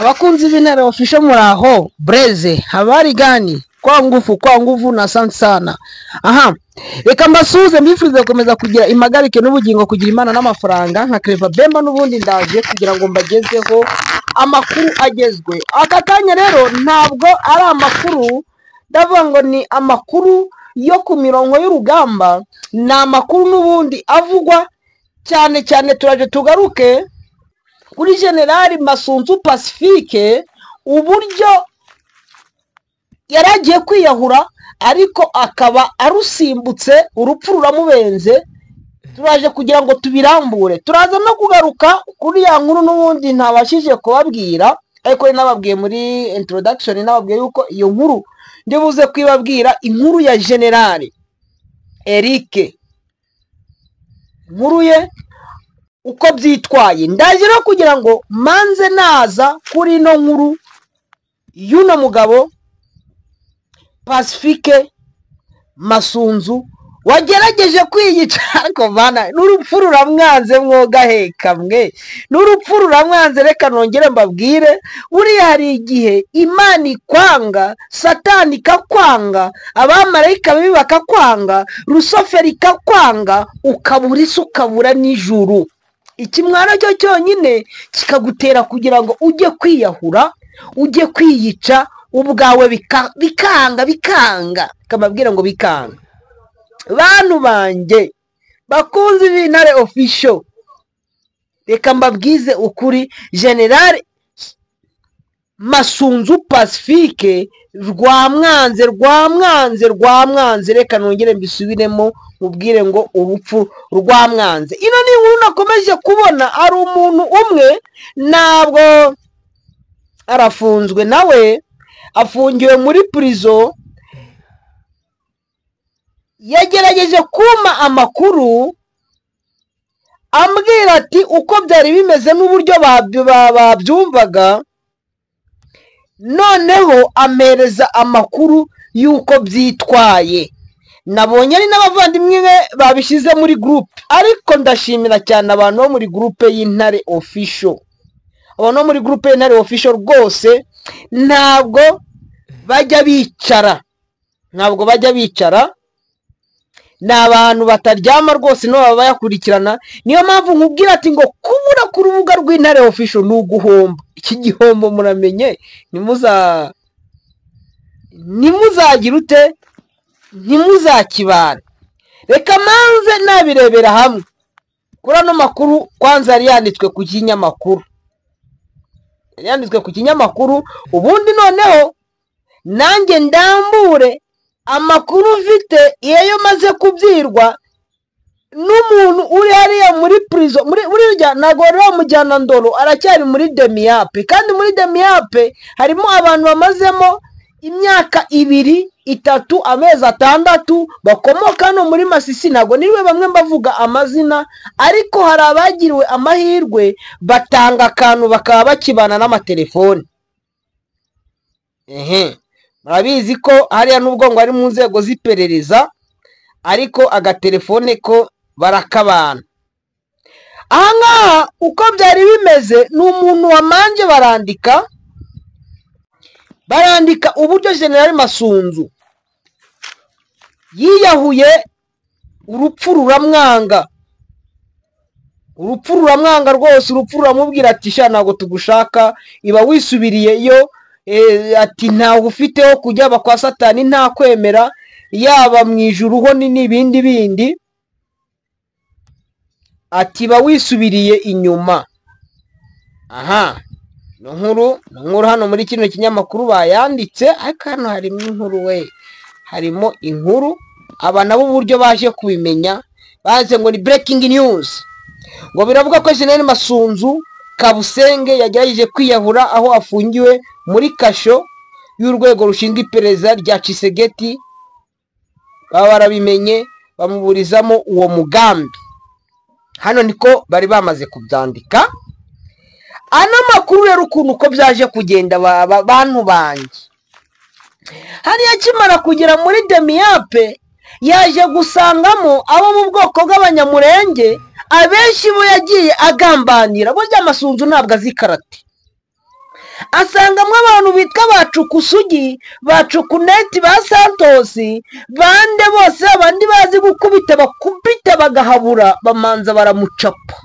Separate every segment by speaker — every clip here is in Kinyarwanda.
Speaker 1: Abakunzi b'Intare Official muraho breze, habari gani? Kwa ngufu kwa nguvu na asante sana. Aha, reka mbasuhuze, mbifurize gukomeza kugira impagarike n'ubugingo, kugira Imana n'amafaranga nka Clever Bemba. N'ubundi ndaje kugira ngo mbagezeho amakuru agezwe aka kanya. Rero ntabwo ari amakuru, ndavuga ngo ni amakuru yo ku mirongo y'urugamba, ni amakuru n'ubundi avugwa cyane cyane. Turaje tugaruke kuri Generali Masunzu Pacifique, uburyo yari agiye kwiyahura ariko akaba arusimbutse, urupfu ruramubenze. Turaje kugira ngo tubirambure. Turaza no kugaruka kuri ya nkuru n'ubundi ntabashije kubabwira, ariko nababwiye muri introduction, nababwiye yuko iyo nkuru ndibuze kwibabwira, inkuru ya Generali Eric, inkuru ye uko byitwaye. Ndaje rero kugira ngo manze naza kuri ino nkuru y'uno mugabo Pacifique Masunzu wagerageje kwiyica, ariko bana n'urupfu ruramwanze. Mwogaheka mwe, n'urupfu ruramwanze. Reka nongere mbabwire, buriya hari igihe Imana ikwanga, Satani ikakwanga, abamarayika babi bakakwanga, Rusoferi ikakwanga, ukabura isi, ukabura n'ijuru. Ikimwaro cyo cyonyine kikagutera kugira ngo ujye kwiyahura, ujye kwiyica ubwawe, bikanga, bikanga. Kamabwira ngo bikanga. Bantu banjye bakunzi b'Intare Official, reka mbabwize ukuri, General Masunzu Pacifique rwamwanze, rwamwanze, rwamwanze. Reka nongere mbisubiremo, mubwire ngo urupfu rwamwanze. Ino ni inkuru nakomeje kubona. Hari umuntu umwe, ntabwo arafunzwe, nawe afungiwe muri prison, yagerageje kumpa amakuru ambwira ati uko byari bimeze n'uburyo babyumvaga, noneho ampereza amakuru y'uko byitwaye. Nabonye ari n'abavandimwe be babishyize muri groupe, ariko ndashimira cyane abantu bo muri groupe y'Intare Official. Abantu bo muri groupe y'Intare Official rwose ntabwo bajya bicara, ntabwo bajya bicara, ni abantu bataryama rwose, nibo baba bayakurikirana. Niyo mpamvu nkubwira ati ngo kubura ku rubuga rw'Intare Official ni uguhomba. Iki gihombo muramenye, ntimuzagire ute, ntimuzakibare. Reka manze nabirebera hamwe kuri ano makuru. Kwanza yari yanditswe ku kinyamakuru, yari yanditswe ku kinyamakuru. Ubundi noneho nanjye ndambure amakuru mfite iyo maze kubyirwa n'umuntu uri hariya muri prison. Muri buriya ntabwo bari bamujyana Ndolo, aracyari muri DEMIAP, kandi muri DEMIAP harimo abantu bamazemo imyaka 2, 3, amezi 6, bakomoka hano muri Masisi. Ntabwo niriwe bamwe mbavuga amazina, ariko hari abagiriwe amahirwe batanga akantu bakaba bakibana n'amatelefoni. Ehe, murabizi ko hariya nubwo ngo ari mu nzego z'iperereza, ariko agatelefone ko barakabana. Aha ngaha uko byari bimeze, ni umuntu wamanje barandika uburyo General Masunzu yiyahuye, urupfu ruramwanga, urupfu ruramwanga rwose. Urupfu ruramubwira ati sha ntabwo tugushaka, iba wisubiriye yo. Ati ntawe ufite ho kujya, kwa Satani nta kwemera, yaba mu ijuru ho ni n'ibindi bindi, ati ba wisubiriye inyuma. Aha ni inkuru, ni inkuru hano muri kino kinyamakuru bayanditse, ariko hano harimo inkuru we, harimo inkuru. Aba nabo uburyo baje kubimenya, baze ngo ni breaking news, ngo biravuga ko General Masunzu Kabusenge yagerageje kwiyahura aho afungiwe muri kasho y'urwego rushinzwe iperereza rya Tshisekedi. Baba barabimenye bamuburizamo uwo mugambi. Hano niko bari bamaze kubyandika. Ano makuru rero ukuntu uko byaje kugenda, bantu banjye, hariya akimara kugera muri DEMIAP yaje gusangamo abo mu bwoko bw'Abanyamurenge abenshi bo yagiye agambanira. Burya Masunzu ntabwo azi karate. Asangamo abantu bitwa ba Cukusugi, ba Cukuneti, ba Santosi, bande bose abandi bazi gukubita, bakubita bagahabura, bamanza baramucapa.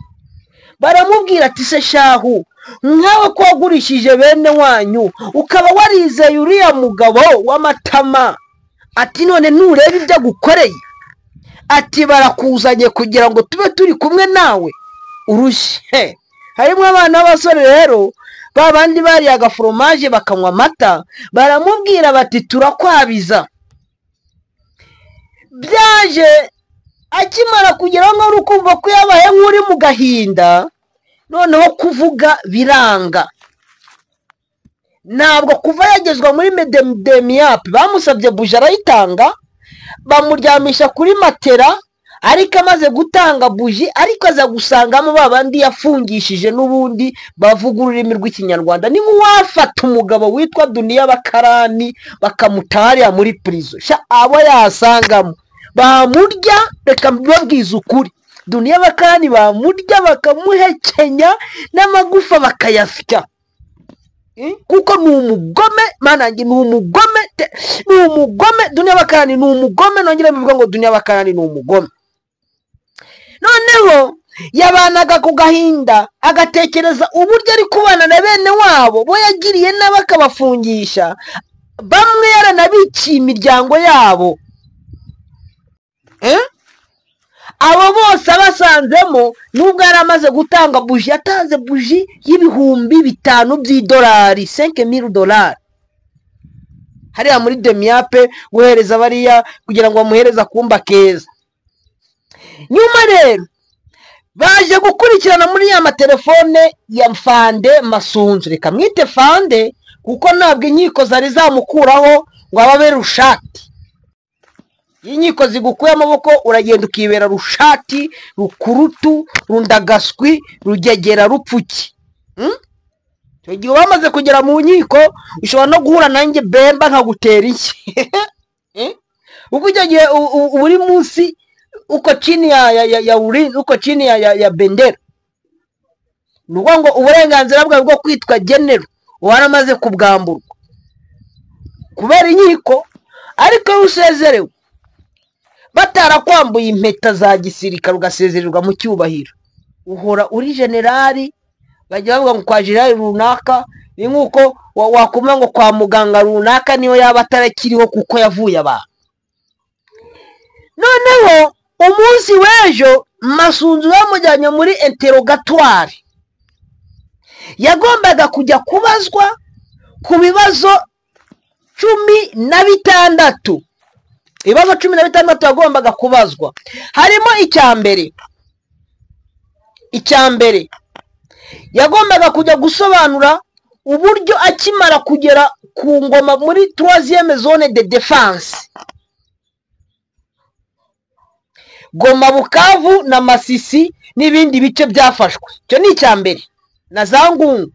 Speaker 1: Baramubwira ati se shahu, nkawe ko wagurishije bene wanyu ukaba warizeye uriya mugabo w'amatama, ati none ntureba ibyo agukoreye, ati barakuzanye kugira ngo tube turi kumwe nawe urushye. Harimo abana b'abasore rero babandi bariye agaforomaje bakanywa amata, baramubwira bati turakwabiza. Byaje akimara kugera aho uri kumva ko yabaye nk'uri mu gahinda, noneho kuvuga biranga. Ntabwo kuva yagezwa muri Demiap bamusabye buji arayitanga, bamuryamisha kuri matera, ariko amaze gutanga buji ariko aza gusangamo babandi yafungishije n'ubundi bavuga ururimi rw'Ikinyarwanda. Ni nk'uwafata umugabo witwa Duniya Bakarani bakamuta hariya muri prison, sha abo yasangamo bamurya. Reka mbabwize ukuri, Duniya Bakarani bamurya bakamuhekenya n'amagufa bakayasya, kuko ni umugome. Manange ni umugome, ni umugome. Duniya Bakarani ni umugome, nongere mbivuga ngo Duniya Bakarani ni umugome. Noneho yabanaga ku gahinda, agatekereza uburyo ari kubana na bene wabo bo yagiriye nabi akabafungisha, bamwe yaranabiciye imiryango yabo. Abo bose abasanzemo, nubwo yari amaze gutanga buji, yatanze buji y'5,000 by'idolari, $5,000 hariya muri Demiape, guhereza bariya kugira ngo bamuhereze akumba keza. Nyuma rero baje gukurikirana muri ya matelefone ya Fande Masunzu, reka mwite Fande kuko ntabwo inkiko zari zamukuraho ngo ababe rushati. Inkiko zigukuye amaboko uragenda ukibera rushati, rukurutu, rundagaswi, rugegera, rupfuki. Icyo gihe bamaze kugera mu nkiko ushobora no guhura nanjye Bemba nkagutera inshyi. Kuko icyo gihe uri munsi uko chini ya ulinzi, uko chini ya bendera. Ni ukuvuga ngo uburenganzira bwawe bwo kwitwa genero waramaze kubwamburwa kubera inkiko, ariko iyo usezerewe batarakwambuye impeta za gisirikare ugasezererwa mu cyubahiro, uhora uri generali. Bajya bavuga ngo kwa generali runaka, ni nk'uko wakumva ngo kwa muganga runaka niyo yaba atarakiriho kuko yavuye abantu. Noneho umunsi w'ejo Masunzu bamujyanye muri interrogatoire, yagombaga kujya kubazwa ku bibazo 16. Ibibazo 16 yagombaga kubazwa, harimo icya mbere yagombaga kujya gusobanura uburyo akimara kugera ku ngoma muri 3e zone de défense, Goma, Bukavu na Masisi n'ibindi bice byafashwe. Icyo ni icya mbere na za Ngungu.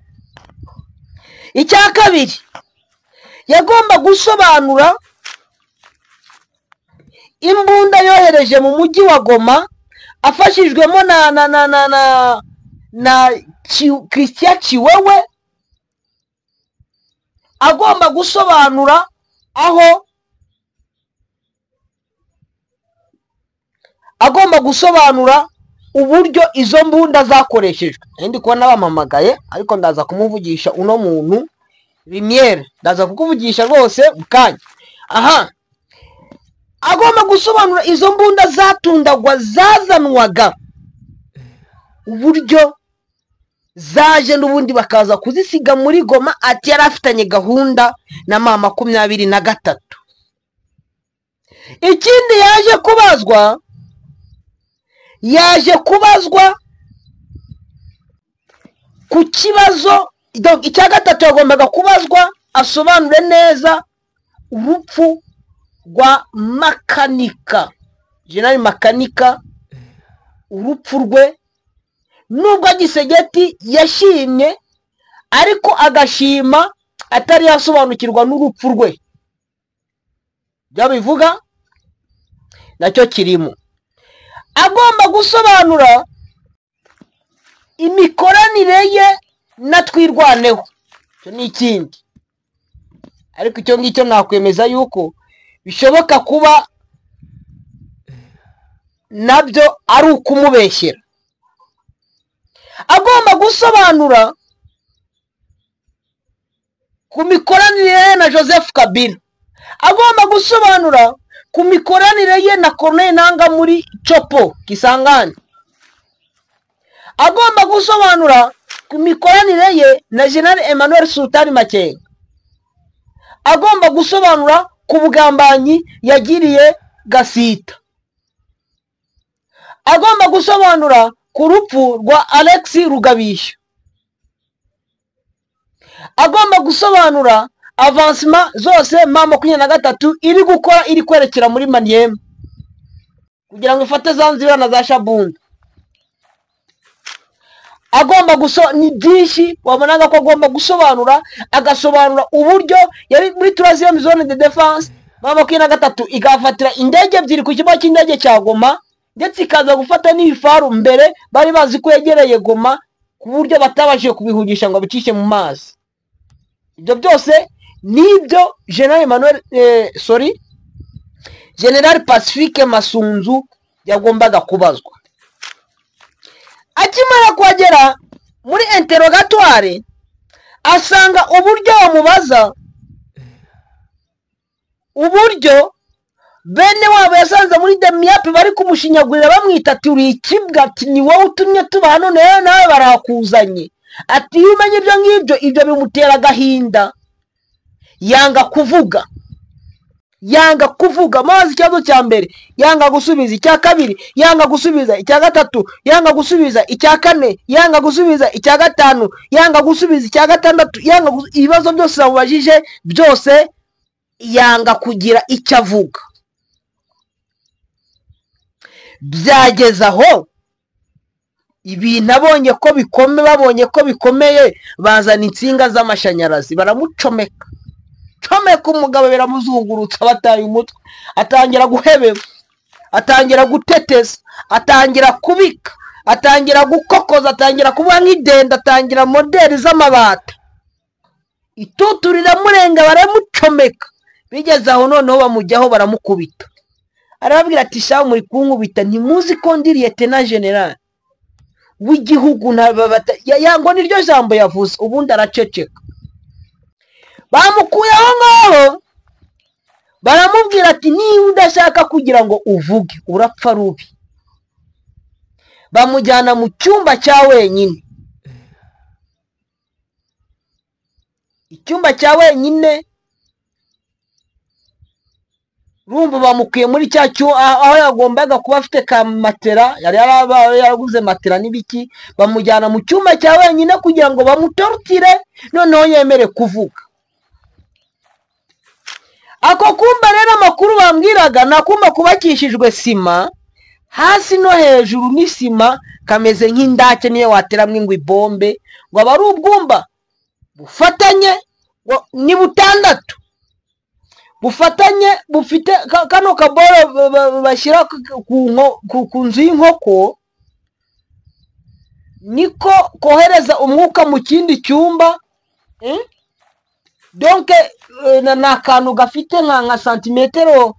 Speaker 1: Icya kabiri yagomba gusobanura imbunda yohereje mu mujyi wa Goma afashijwemo na na na na na na Christian Chiwewe. Agomba gusobanura aho agomba gusobanura uburyo izo mbunda zakoreshejwe. Ndi kubona bamamagaye ariko ndaza kumuvugisha uno muntu Lumiere, ndaza kukuvugisha rwose mukanya. Aha agomba gusobanura izo mbunda zatundagwa zazanwaga, uburyo zaje n'ubundi bakaza kuzisiga muri Goma, ati yari afitanye gahunda na mama 23. Ikindi yaje kubazwa, ku kibazo. Icya gatatu yagombaga kubazwa asobanure neza urupfu rwa Makanika, General Makanika, urupfu rwe. Nubwo Gisegeti yashimye ariko agashima atari yasobanukirwa n'urupfu rwe, byo bivuga nacyo kirimo. Agomba gusobanura imikoranire ye na Twirwaneho. Icyo ni ikindi, ariko icyo ngicyo nakwemeza yuko bishoboka kuba nabyo ari ukumubeshyera. Agomba gusobanura ku mikoranire ye na Joseph Kabila, agomba gusobanura ku mikoranire ye na Corneille Nangaa muri Chopo Kisangani, agomba gusobanura ku mikoranire ye na General Emmanuel Sultani Makenga, agomba gusobanura ku bugambanyi yagiriye Gasita, agomba gusobanura ku rupfu rwa Alex Rugabisha, agomba gusobanura avancement zose M23 iri gukora, iri kwerekera muri Maniema kugira ngo ifate za nzira na za Shabunda. Agomba ni byinshi wabonaga ko agomba gusobanura, agasobanura uburyo yari muri 3e zone de défense M23 igafatira indege ebyiri ku kibuga cy'indege cya Goma, ndetse ikaza gufata n'ibifaru mbere bari bazi ko yegereye Goma, ku buryo batabashije kubihugisha ngo bicishe mu mazi. Ibyo byose nibyo General Emmanuel General Pacifique Masunzu yagombaga kubazwa. Akimara kuhagera muri interrogatoire, asanga uburyo bamubaza, uburyo bene wabo yasanze muri Demiap bari kumushinyagurira bamwita ati uri ikibwa, ati ni wowe utumye tuba hano nawe barakuzanye, ati iyo umenye ibyo ngibyo ibyo bimutera agahinda, yanga kuvuga, yanga kuvuga. Mazi ikibazo cya mbere yanga gusubiza, icya kabiri yanga gusubiza, icya gatatu yanga gusubiza, icya kane yanga gusubiza, icya gatanu yanga gusubiza, icya gatandatu yanga. Ibibazo byose bamubajije byose yanga kugira icyo avuga. Byageze aho ibintu abonye ko bikomeye, babonye ko bikomeye, bazana insinga z'amashanyarazi baramucomeka comeka, umugabo biramuzungurutsa, bataye umutwe, atangira guhebeba, atangira guteteza, atangira kubika, atangira gukokoza, atangira kuba nk'idenda, atangira modeli z'amabati, itutu riramurenga, baramucomeka. Bigeze aho noneho bamujyaho baramukubita, arababwira ati shahu muri kunkubita, ntimuzi ko ndi Lieutenant General w'igihugu, ngo niryo jambo yavuze. Ubundi araceceka. Bamukuye aho ngaho baramubwira ati niba udashaka kugira ngo uvuge urapfa rubi. Bamujyana mu cyumba cya wenyine, icyumba cya wenyine rumva bamukuye muri cya cyo aho yagombaga kuba afite ka matera, yari yaraguze matera n'ibiki, bamujyana mu cyumba cya wenyine kugira ngo bamutortire noneho yemere kuvuga. Ako kumba rero amakuru bambwiraga ni akumba kubakishijwe sima hasi no hejuru ni sima, kameze nk'indake niyo wateramwe ngo ibombe, ngo aba ari ubwumba bufatanye ni butandatu bufatanye, bufite kano kaboro bashyira ku nzu y'inkoko, niko kohereza umwuka mu kindi cyumba. Donc ni akantu gafite nka santimetero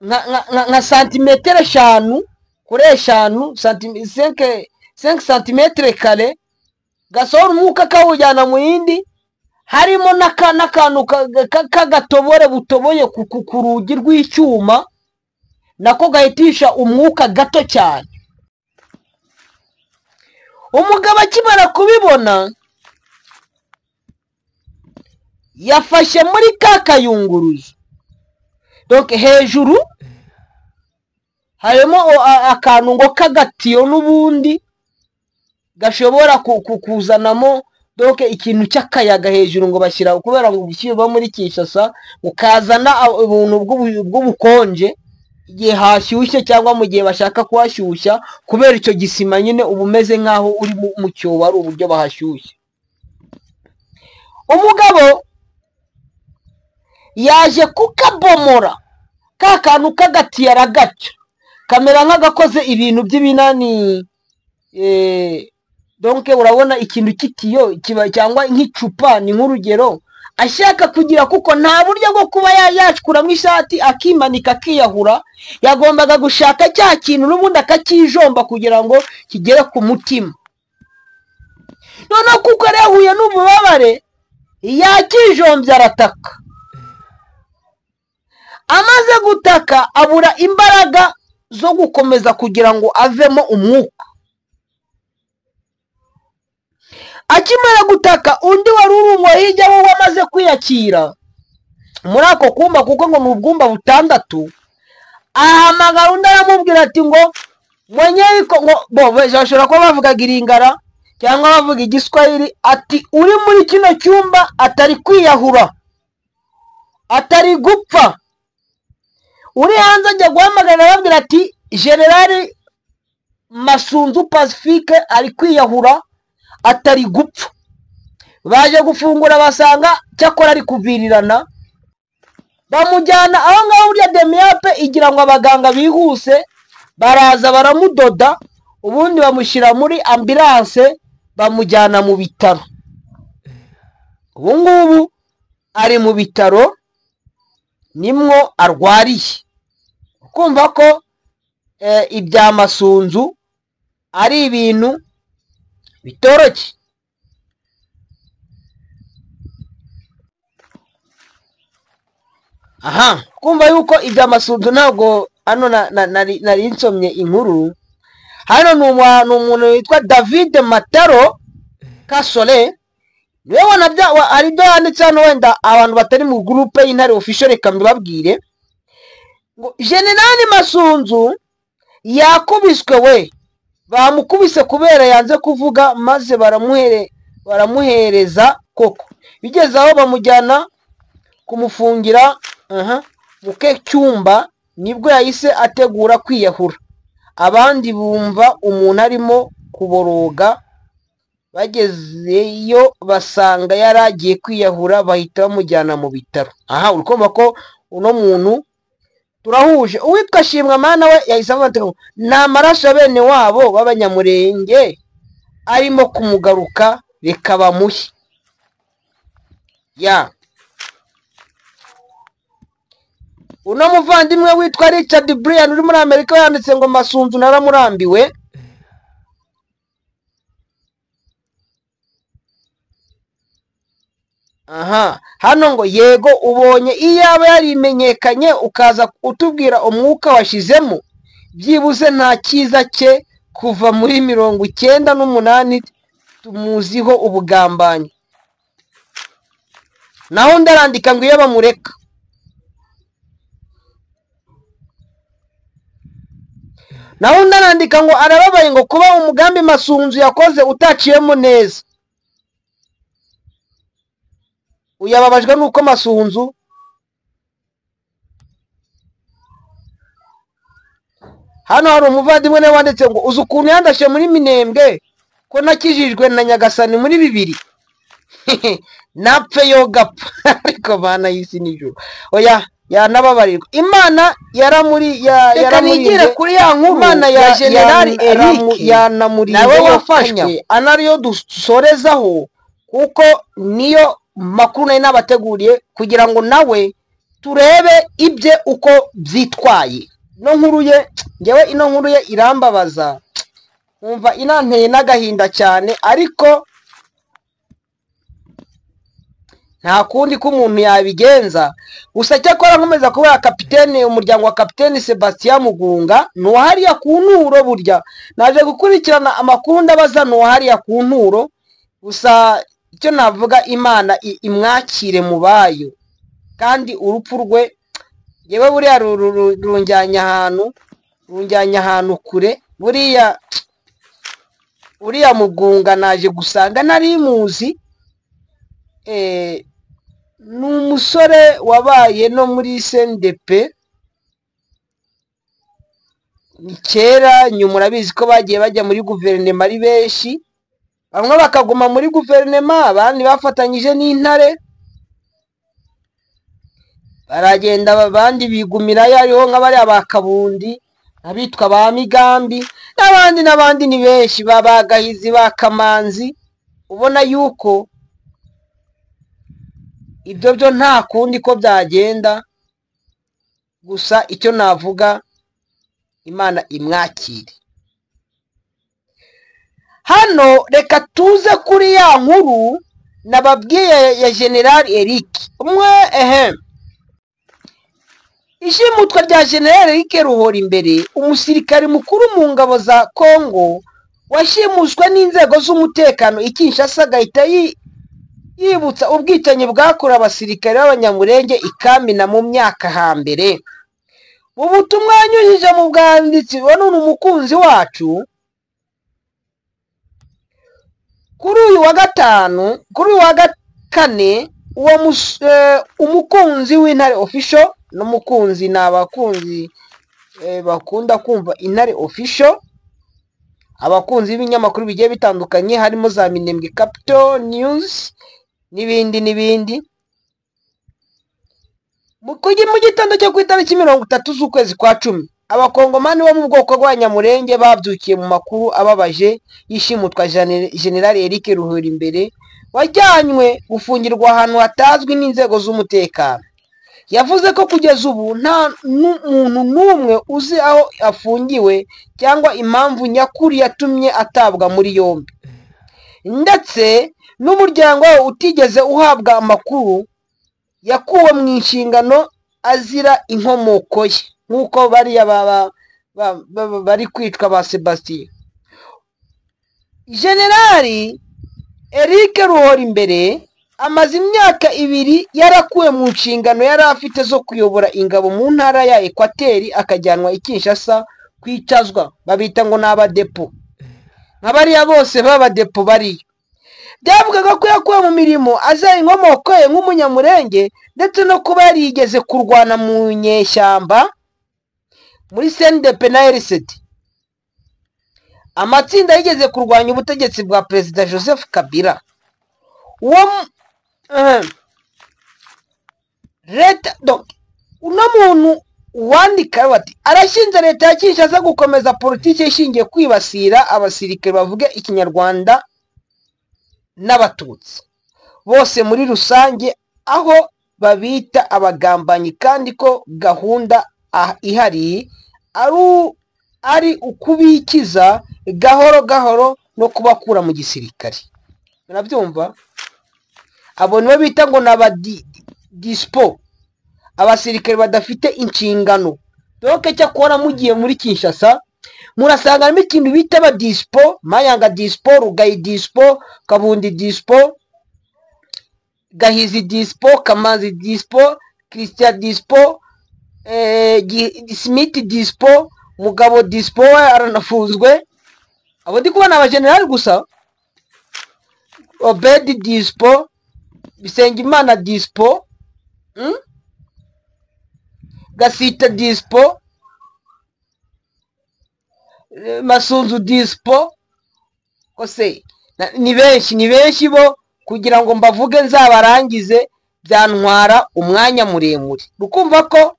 Speaker 1: nka santimetero 5 kuri 5, 5 santimetero kare, gasohora umwuka kawujyana mu yindi, harimo n'akantu k'agatobore butoboye ku rugi rw'icyuma, nako gahitisha umwuka gato cyane. Umugabo akimara kubibona yafashe muri ka kayunguruzo, donc hejuru harimo akantu ngo k'agatiyo n'ubundi gashobora kuzanamo donc ikintu cy'akayaga hejuru, ngo bashyira kubera ngo ubushyuhe buba muri Kinshasa bukazana ubuntu bw'ubukonje igihe hashyushye cyangwa mu gihe bashaka kuhashyushya, kubera icyo gisima nyine uba umeze nk'aho uri mu cyobo, ari uburyo bahashyushye. Umugabo yaje kukabomora ka kantu k'agatiyo aragaca, kamera nk'agakoze ibintu by'ibinani Donc urabona ikintu cy'itiyo kiba cyangwa nk'icupa, ni nk'urugero, ashaka kugira, kuko nta buryo bwo kuba yakuramo ishati akimanika akiyahura, yagombaga gushaka cya kintu n'ubundi akacyijomba kugira ngo kigere ku mutima. Noneho kuko yari yahuye n'ububabare, yakijombye arataka. Amaze gutaka abura imbaraga zo gukomeza kugira ngo avemo umwuka. Akimara gutaka, undi wari urumwa hirya we wamaze kwiyakira muri ako kumba, kuko ngo ni ubwumba butandatu, ahamagara undi aramubwira ati ngo mwenyewe ngo bo bashobora kuba bavugaga iringara cyangwa bavuga igiswahili, ati uri muri kino cyumba atari kwiyahura, atari gupfa. Uri hanze ajya guhamagara arababwira ati Generali Masunzu Pacifique ari kwiyahura, atari gupfa. Baje gufungura basanga cyakora ari kuvirirana, bamujyana aho ngaho. Burya demiyape igira ngo abaganga bihuse, baraza baramudoda, ubundi bamushyira muri ambulance bamujyana mu bitaro. Ubu ngubu ari mu bitaro nimwo arwariye. Kumva ko ibya Masunzu ari ibintu bitoroshye. Aha kumva yuko ibya Masunzu ntabwo hano nari nsomye inkuru. Hano ni umuntu witwa David Mataro Kasole, niwe ari byo yanditse hano. Wenda abantu batari mu groupe y'Intare Official, reka mbibabwire ngo Generali Masunzu yakubiswe, we bamukubise kubera yanze kuvuga, maze baramuhereza koko. Bigeze aho bamujyana kumufungira mu ke cyumba, nibwo yahise ategura kwiyahura. Abandi bumva umuntu arimo kuboroga, bagezeyo basanga yaragiye kwiyahura, bahita bamujyana mu bitaro. Aha uri kumva ko uno muntu turahuje. Uwitwa Shimwa Mana we yahise avuga ati ni amaraso ya bene wabo b'Abanyamurenge arimo kumugaruka, reka bamuhe. Ya uno muvandimwe witwa Richard Brian uri muri Amerika yanditse ngo Masunzu naramurambiwe. Aha hano ngo yego ubonye iyaba yarimenyekanye ukaza utubwira umwuka washizemo, byibuze nta cyiza cye kuva muri 98 tumuziho ubugambanyi. Naho ndarandika ngo iyo bamureka. Naho ndarandika ngo arababaye ngo kuba umugambi Masunzu yakoze utaciyemo neza. Uyababajwe nuko Masunzu hano hari umuvandimwe nawe wanditse ngo uzi ukuntu yandashe muri Minembwe ko nakijijwe na Nyagasani muri 2 napfe yogapfa. Ariko bana y'isi n'ijuru, oya yanababarirwa. Imana yaramuri yaramurinde
Speaker 2: kuri ya nkuru
Speaker 1: Imana
Speaker 2: ya Generali Eric
Speaker 1: yanamurinze
Speaker 2: nawe wafashwe,
Speaker 1: anariyo dusorezaho, kuko niyo makuru nari nabateguriye kugira ngo nawe turebe ibye uko byitwaye. Ino nkuru ye, ngewe ino nkuru ye irambabaza, nkumva inanteye n'agahinda cyane, ariko nta kundi ko umuntu yabigenza. Gusa cyakora nkomeza kubera kapitene, umuryango wa kapitene Sebastien Mugunga ni uwahariya ku nturo. Burya naje gukurikirana amakuru ndabaza, ni uwahariya ku nturo. Gusa icyo navuga, Imana imwakire mu bayo, kandi urupfu rwe yewe buriya runjyanye ahantu, runjyanye ahantu kure. Buriya uriya Mugunga naje gusanga nari muzi, ni umusore wabaye no muri CNDP ni kera. Nyuma urabizi ko bagiye bajya muri guverinoma ari benshi, bamwe bakaguma muri guverinoma, abandi bafatanyije n'intare baragenda, abandi bigumirayo, hariho nk'abariya ba Kabundi, abitwa ba Migambi. N'abandi n'abandi ni benshi, babagahizi ba Kamanzi, ubona yuko ibyo byo nta kundi ko byagenda. Gusa icyo navuga, Imana imwakire. Hano reka tuze kuri ya nkuru nababwiye ya General Eric umwe. Ehe, ishimutwa rya General Eric Ruhorimbere, umusirikari mukuru mu ngabo za Congo, washimuswe n'inzego z'umutekano i Kinshasa, agahita yibutsa ubwicanyi bwakorewe abasirikare b'Abanyamurenge i Kamina mu myaka hambere. Mu butumwa yanyujije mu bwanditsi wa none umukunzi wacu kuri uyu wa gatanu, kuri uyu wa kane, uwo umukunzi w'Intare Official n'umukunzi ni abakunzi bakunda kumva Intare Official, abakunzi b'ibinyamakuru bigiye bitandukanye harimo za Minembwe Capital News n'ibindi n'ibindi. Mu gitondo cyo ku itariki 30 z'ukwezi kwa 10, Abakongomani bo mu bwoko bw'Abanyamurenge babyukiye mu makuru ababaje y'ishimutwa General Eric Ruhorimbere, wajyanywe gufungirwa ahantu hatazwi n'inzego z'umutekano. Yavuze ko kugeza ubu nta muntu n'umwe uzi aho afungiwe cyangwa impamvu nyakuri yatumye atabwa muri yombi, ndetse n'umuryango we utigeze uhabwa amakuru. Yakuwe mu inshingano azira inkomoko ye, nk'uko bariya bari kwicwa ba Sebastien. General Eric Ruhorimbere amaze imyaka 2 yarakuwe mu nshingano yari afite zo kuyobora ingabo mu ntara ya Ekwateri, akajyanwa i Kinshasa kwicazwa. Babita ngo ni abadepo, nka bariya bose b'abadepo bariyo. Byavugaga ko yakuwe mu mirimo azira inkomoko ye nk'Umunyamurenge, ndetse no kuba yarigeze kurwana mu nyeshyamba muri CNDP na RCD, amatsinda yigeze kurwanya ubutegetsi bwa Perezida Joseph Kabila. Uwo leta, uno muntu wandika bati arashinja leta ya Kinshasa gukomeza politiki ishingiye kwibasira abasirikare bavuga Ikinyarwanda n'Abatutsi bose muri rusange, aho babita abagambanyi, kandi ko gahunda ihari ari ukubikiza gahoro gahoro no kubakura mu gisirikare. Murabyumva, abo nibo bita ngo n'abadispo, abasirikare badafite inshingano. Doke cyakora mugiye muri Kinshasa murasangamo ikintu bita abadispo: Mayanga dispo, Rugayi dispo, Kabundi dispo, Gahizi dispo, Kamanzi dispo, Christian dispo, Smith dispo, Mugabo dispo aranafunzwe. Abo ndi kubona abajenerali gusa. Obedi dispo, Bisengimana dispo, Gasita dispo, Masunzu dispo. Kose ni benshi, ni benshi bo kugira ngo mbavuge nzabarangize byantwara umwanya muremure. Rukumva ko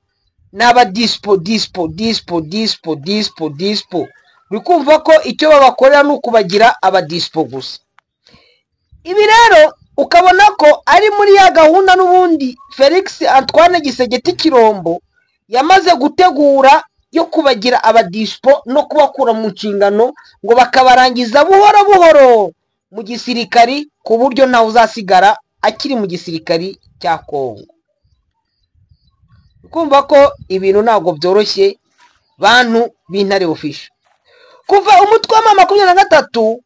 Speaker 1: naba dispo dispo dispo dispo dispo dispo. Rukumva ko icyo babakorera ni ukubagira abadispo gusa. Ibi rero ukabona ko ari muri ya gahunda n'ubundi Felix Antoine Gisegeti Kirombo yamaze gutegura yo kubagira abadispo no kubakura mu nshingano, ngo bakabarangiza buhoro buhoro mu gisirikari, ku buryo ntawe uzasigara akiri mu gisirikari cya Kongo. Kumva ko ibintu ntabwo byoroshye bantu b'Intare Official. Kuva umutwe wa 23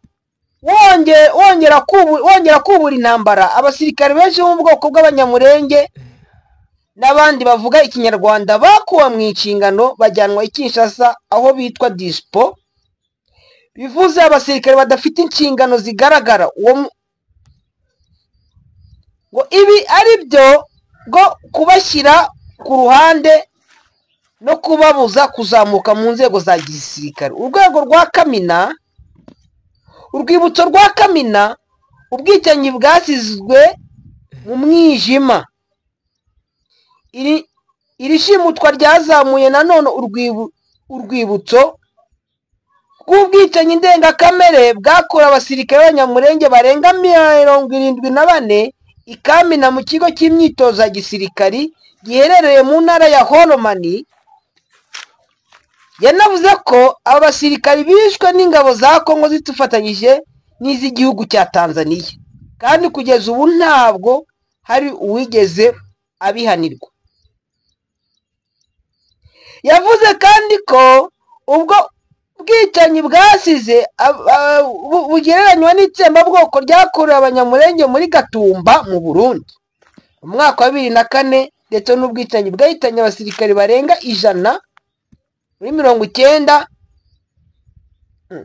Speaker 1: wongera kubura intambara, abasirikare benshi bo mu bwoko bw'Abanyamurenge n'abandi bavuga Ikinyarwanda bakuwe mu inshingano bajyanwa i Kinshasa, aho bitwa dispo, bivuze abasirikare badafite inshingano zigaragara. Uwo ngo ibi ari byo ngo kubashyira ku ruhande no kubabuza kuzamuka mu nzego za gisirikare. Urwego rwa Kamina, urwibutso rwa Kamina, ubwicanyi bwasizwe mu mwijima. Iri shimutwa ryazamuye nanone urwibutso bw'ubwicanyi ndengakamere bwakorewe abasirikare b'Abanyamulenge barenga 74 i Kamina mu kigo cy'imyitozo ya gisirikari giherereye mu ntara ya Holomani. Yanavuze ko aba basirikari bishwe n'ingabo za Kongo zitufatanyije n'iz'igihugu cya Tanzania, kandi kugeza ubu ntabwo hari uwigeze abihanirwa. Yavuze kandi ko ubwo bwicanyi bwasize bugereranywa n'itsembabwoko ryakorewe Abanyamulenge muri Gatumba mu Burundi mu mwaka wa 2004, ndetse n'ubwicanyi bwahitanye abasirikari barenga 100 muri 90,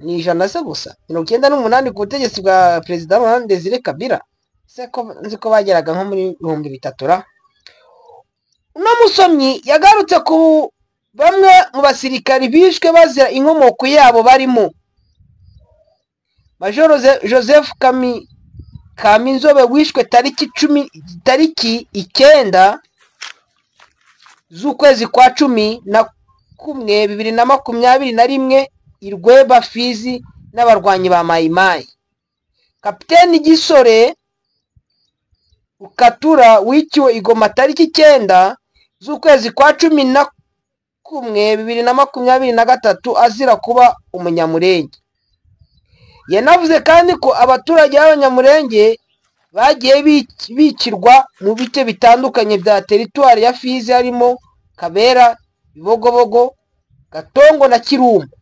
Speaker 1: ni 100 se gusa, 98 ku butegetsi bwa Perezida Laurent Desire Kabila. Se ko nzi ko bageraga nko muri 3000 ra. Uno musomyi yagarutse ku bamwe mu basirikari bishwe bazira inkomoko yabo, barimo Major Joseph Kaminzobe wishwe tariki 9 z'ukwezi kwa 11 2021 i Rweba Fizi n'abarwanyi ba Mayimayi. Kapiteni Gisore Ukatura wiciwe i Goma tariki 9 z'ukwezi kwa 11 2023 azira kuba Umunyamulenge. Yanavuze kandi ko abaturage b'Abanyamulenge bagiye bicirwa mu bice bitandukanye bya teritwari ya Fizi, harimo Kabera, Bibogobogo, Gatongo na Kirumba.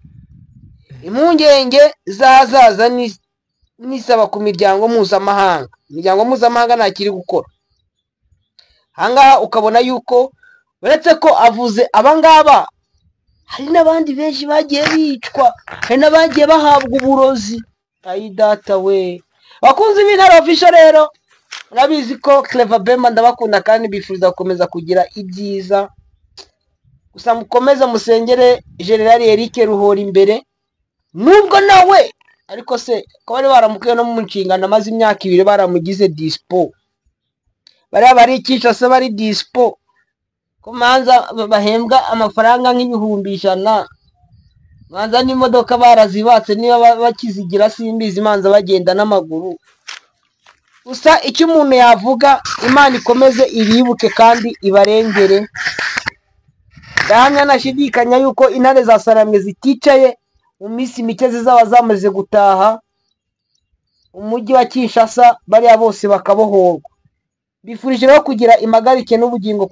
Speaker 1: Impungenge z'ahazaza nisaba ku miryango mpuzamahanga. Imiryango mpuzamahanga ntakiri gukora ahangaha, ukabona yuko uretse ko avuze abangaba, hari n'abandi benshi bagiye bicwa, hari n'abagiye bahabwa uburozi. Ayi data we! Bakunzi b'Intare Official rero, murabizi ko Clever Bemba ndabakunda kandi bifuza gukomeza kugira ibyiza. Gusa mukomeze musengere General Eric Ruhora imbere, nubwo nawe ariko se ko bari baramukuye no mu nshingano, amaze imyaka 2 baramugize dispo, bariya bari Kinshasa bari dispo, ko manza bahembwa amafaranga nk'100,000, manza n'imodoka barazibatse, niba bakizigira simbizi, manza bagenda n'amaguru. Gusa icyo umuntu yavuga, Imana ikomeze ibibuke kandi ibarengere. Ndahamya nashidikanya yuko intare za Saramwe ziticaye, mu minsi mike zizaba zamaze gutaha umujyi wa Kinshasa, bariya bose bakabohorwa. Mbifurije rero kugira impagarike n'ubugingo.